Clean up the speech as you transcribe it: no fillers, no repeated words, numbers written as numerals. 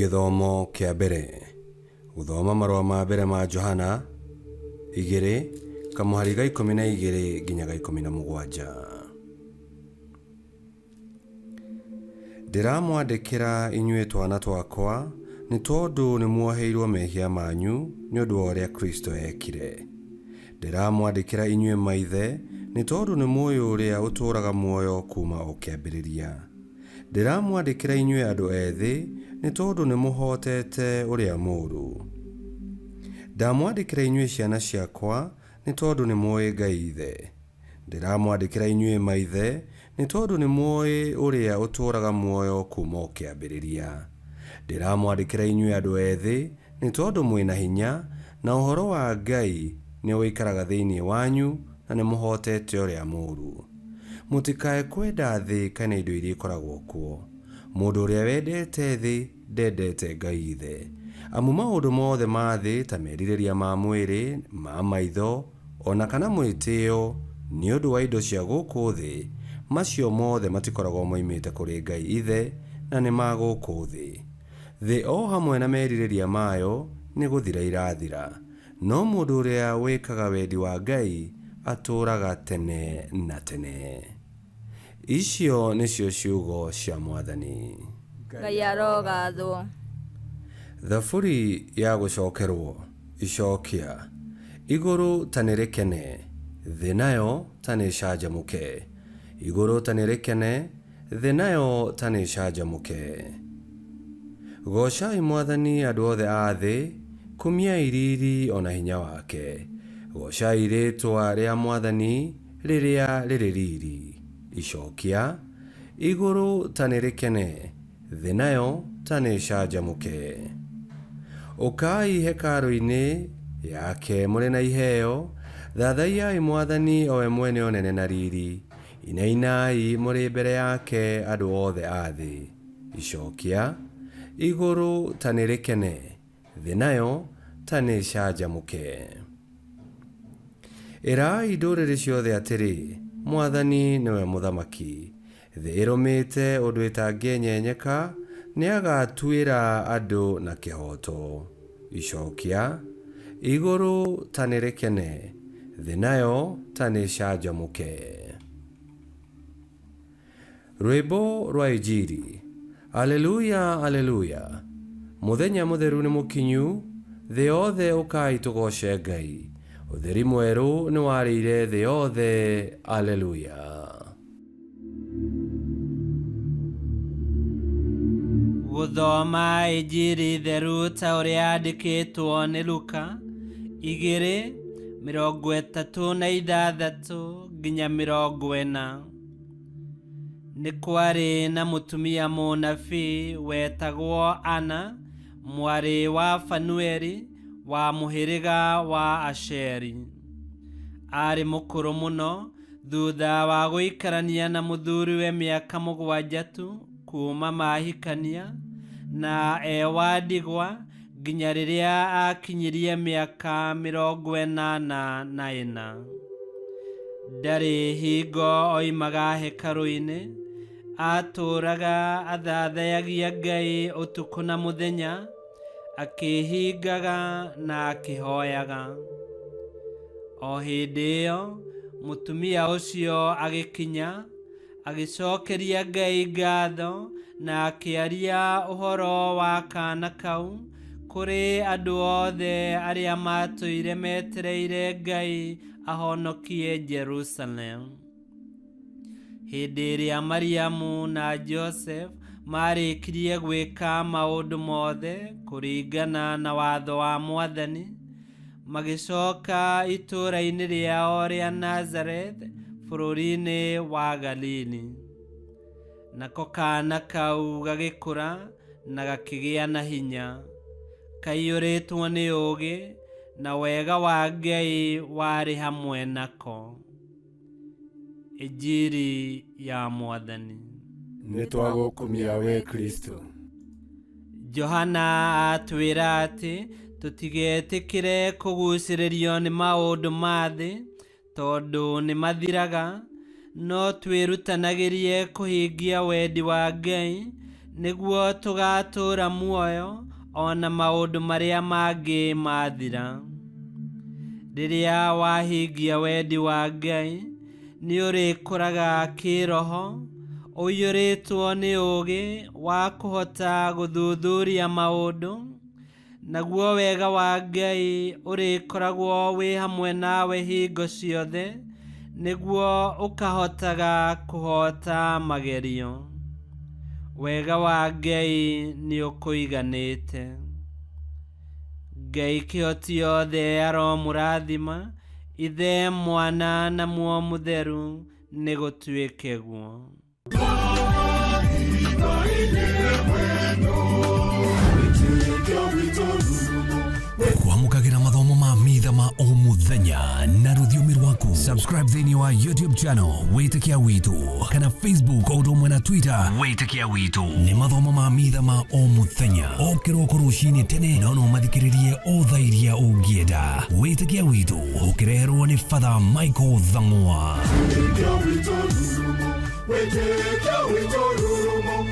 Gĩthomo kĩa mbere. Gũthoma marũa ma mbere ma Johana 2 kamũhari ga 12 nginya ga 17. Ndĩramwandĩkĩra inyuĩ twana twakwa nĩ tondũ nĩ muoheirwo mehia manyu nĩ ũndũ wa ũrĩa Kristo eekire. Ndĩramwandĩkĩra inyuĩ maithe nĩ tondũ nĩ mũĩ ũrĩa ũtũũraga muoyo kuuma o kĩambĩrĩria. Ndĩramwandĩkĩra inyuĩ andũ ethĩ nĩ tondũ nĩ mũhootete ũrĩa mũũru. Ndamwandĩkĩra inyuĩ ciana ciakwa nĩ tondũ nĩ mũĩ Ngai Ithe. Ndĩramwandĩkĩra inyuĩ maithe nĩ tondũ nĩ mũĩ ũrĩa ũtũũraga muoyo kuuma o kĩambĩrĩria. Ndĩramwandĩkĩra inyuĩ andũ ethĩ nĩ tondũ mwĩ na hinya, na ũhoro wa Ngai nĩ ũikaraga thĩinĩ wanyu na nĩ mũhootete ũrĩa mũũru. Mũtikae kwenda thĩ kana indo iria ikoragwo kuo. Mũndũ ũrĩa wendete thĩ ndendete Ngai Ithe. Amu maũndũ mothe ma thĩ ta merirĩria ma mwĩrĩ, ma maitho, o na kana mwĩtĩo nĩ ũndũ wa indo cia gũkũ thĩ, macio mothe matikoragwo moimĩte kũrĩ Ngai Ithe na nĩ ma gũkũ thĩ. Thĩ o hamwe na merirĩria mayo nĩ gũthira irathira, no mũndũ ũrĩa wĩkaga wendi wa Ngai atũũraga tene na tene. Icio nĩcio ciugo cia Mwathani. Ngai arogathwo. Thaburi ya gũcokerwo. Icokia. Igũrũ ta nĩrĩkene, thĩ nayo ta nĩĩcanjamũke! Igũrũ ta nĩrĩkene, thĩ nayo ta nĩĩcanjamũke! Goocai Mwathani andũ othe a thĩ, kumiai riri o na hinya wake. Goocai rĩĩtwa rĩa Mwathani rĩrĩa rĩrĩ riri. Icokia. Igũrũ ta nĩrĩkene, thĩ nayo ta nĩĩcanjamũke. Ũkai hekarũ-inĩ yake mũrĩ na iheo, thathaiyai Mwathani o we mwene ũnene na riri, inainai mũrĩ mbere yake andũ othe a thĩ. Icokia, Igũrũ ta nĩrĩkene, thĩ nayo ta nĩĩcanjamũke. Ĩrai ndũrĩrĩ ciothe atĩrĩ, Mwathani nĩwe Mũthamaki. Thĩ ĩrũmĩte ũndũ ĩtangĩenyenyeka, nĩagatuĩra andũ na kĩhooto. Icokia, Igũrũ ta nĩrĩkene, thĩ nayo ta nĩĩcanjamũke. Rwĩmbo rwa Injiri. Aleluya, Aleluya! Mũthenya mũtheru nĩ mũkinyu, thĩ yothe ũkai tũgooce Ngai. Ũtheri mwerũ nĩ warĩire thĩ yothe, Aleluya! Gũthoma Injiri theru ta ũrĩa yandĩkĩtwo nĩ Luka 2:36 nginya 40. Nĩ kwarĩ na mũtumia mũnabii wetagwo Ana, mwarĩ wa Fanueli wa mũhĩrĩga wa Asheri. Aarĩ mũkũrũ mũno Thutha wa gũikarania na mũthuriwe mĩaka mũgwanja tu kuuma mahikania, na e wa ndigwa nginya rĩrĩa aakinyirie mĩaka 84. Ndarĩ hingo oimaga hekarũ-inĩ, aatũũraga athathayagia Ngai ũtukũ na mũthenya, akĩĩhingaga na akĩhoyaga. O hĩndĩ ĩyo mũtumia ũcio agĩkinya, agĩcokeria Ngai ngatho na akĩaria ũhoro wa kaana kau kũrĩ andũ othe arĩa maatũire metereire Ngai ahonokie Jerusalemu. Hĩndĩ ĩrĩa Mariamu na Joseph maarĩkirie gwĩka maũndũ mothe kũringana na watho wa Mwathani, magĩcoka itũũra-inĩ rĩao rĩa Nazareth bũrũri-inĩ wa Galili. Nako kaana kau gagĩkũra na gakĩgĩa na hinya, kaiyũrĩtwo nĩ ũũgĩ, na wega wa Ngai warĩ hamwe nako. Injiri ya Mwathani. Nĩ twagũkumia we Kristo. Johana atwĩra atĩ tũtigetĩkĩre kũgucĩrĩrio nĩ maũndũ ma thĩ tondũ nĩ mathiraga, no twĩrutanagĩrie kũhingia wendi wa Ngai. Nĩguo tũgatũũra muoyo ona maũndũ marĩa mangĩ mathira. Rĩrĩa wahingia wendi wa Ngai, nĩ ũrĩkũraga kĩĩroho, ũiyũrĩtwo nĩ ũũgĩ wa kũhota gũthuthuria maũndũ, naguo wega wa Ngai ũrĩkoragwo wĩ hamwe nawe hingo ciothe, nĩguo ũkahotaga kũhoota magerio. Wega wa Ngai nĩ ũkũiganĩte. Ngai kĩhoti yothe aromũrathima, Ithe, Mwana na Muoyo Mũtheru, nĩ gũtuĩke guo. Kwamũkagĩra mathomo ma mitha ma o mũthenya na rũthiomi rwaku. Subscribe thĩinĩ wa YouTube channel Wĩtĩkia Witũ kana Facebook o ũndũ ũmwe na Twitter Wĩtĩkia Witũ. Nĩ mathomo ma mitha ma o mũthenya o kĩroko rũcinĩ tene, no no mathikĩrĩrie o thaa iria ũngĩenda. Wĩtĩkia Witũ ũkĩreherwo nĩ Father Michael Thang'wa. Wĩtĩkia witũ rurumo, wĩtĩkia witũ rurumo.